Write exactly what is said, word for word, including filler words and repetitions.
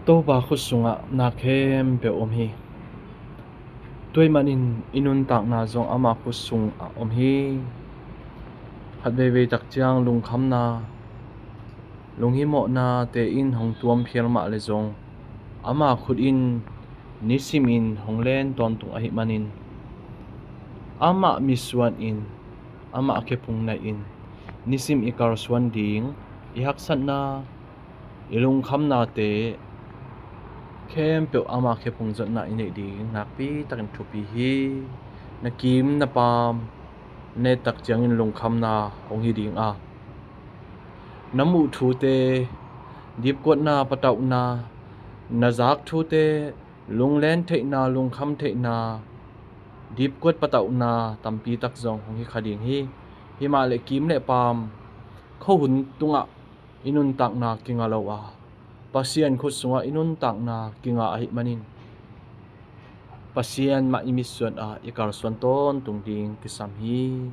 Topa khut sungah na khempeuh om hi. Tua ahih manin i nuntakna zong ama khut sungah om hi. Khat veivei tak ciang lungkhamna, lunghimawhnate in hong tuam phial mah leh zong, ama khut in nisimin hong len tawntung ahih manin, amah mitsuanin, amah khephung naihin, nisim i kalsuan ding, i haksatna, i lungkhamnate khempeuh ama khephung zotna i neih ding nakpi takin thupi hi. Na kim na paam na et tak ciangin lungkhamna hong hi ding a, na muh thute, dipkuatna patauhna, na zak thute, lunglen theihna, lungkham theihna, dipkuat patauhna tampi tak zong hong hi kha ding hi. Himahleh kim le paam khuahun tungah i nuntakna kinga lo a, Pasian khut sungah i nuntakna kinga ahih manin, Pasian mah i mitsuan a, i kalsuan tawntung ding kisam hi.